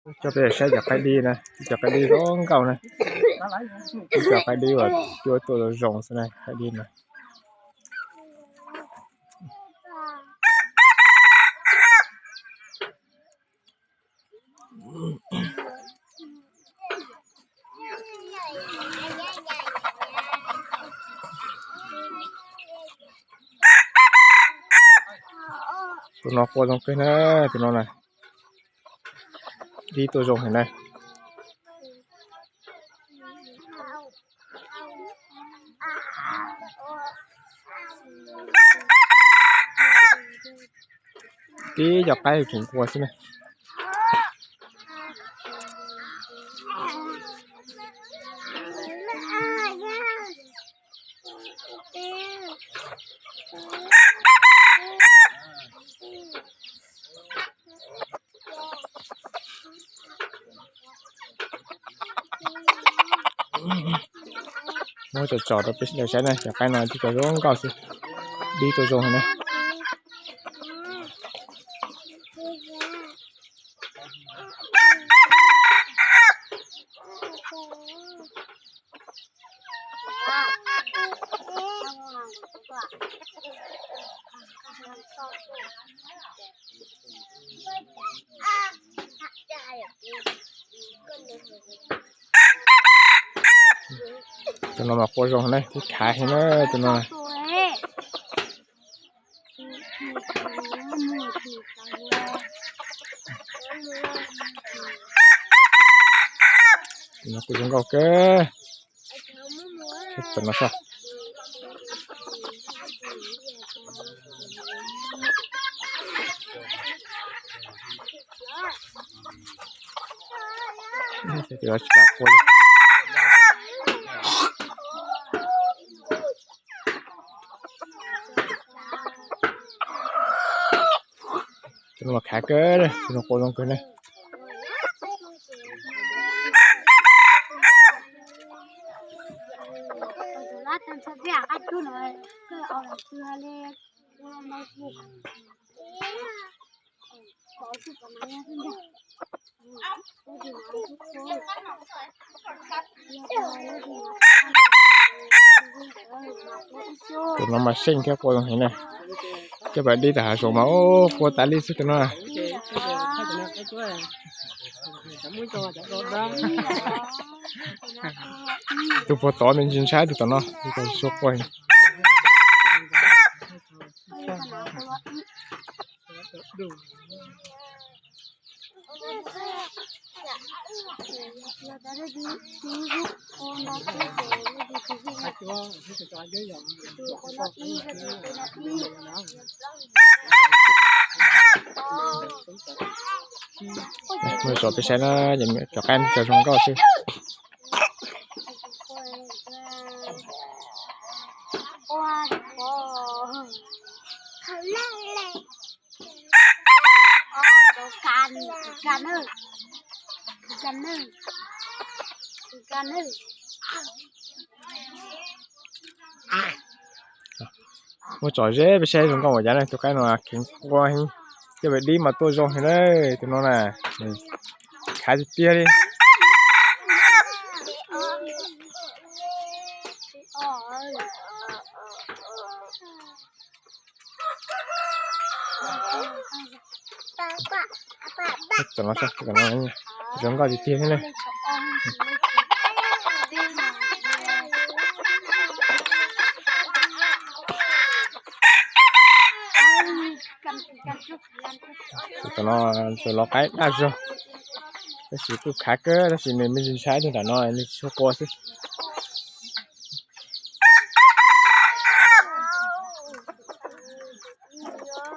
Coj peb saib cov qaib dib na, cov qaib dib zoo nkauj na. Cov qaib dib uas cua tuaj zoo zoo xwb na, qaib dib na. Tus no qua zoo kawg na, tus no na. Dib tuaj zoo heev na. Tib cov qaib kheev qua xwb na. Muab tsom tsom rau peb sawv daws saib na, cov qaib no cov zoo nkauj xwb, dib tuaj zoo heev na. Tus no mas qua zoo na, ib khav heev na tus no. Tus no kuj zoo nkauj kawg. Tus no saib. Tus no khav kawg, tus no qua zoo kawg ne. Tus no mas seej thiab qua zoo heev na. Coj peb dib tom hav zoov mas ua qua tas li xwb tus no. Tus puag tod me ntsis ntshai tus tom no, tus tom tsis tshua qua. Mus tsom peb saib na, cov qaib cov zoo nkauj xwb. Mus tsom ze peb saib zoo nkauj ua cas na, tus qaib no kheev qua heev, coj peb dib mas tuaj zoo heev na, tus no na, khav tiag tiag li. Tom no, zoo nkauj tiag tiag thiab ne. Tom no tsuas los qaib daj zog, tab sis kuj khav kawg, tab sis nws me ntsis ntshai tus tom no nws tsis tshua qua xwb.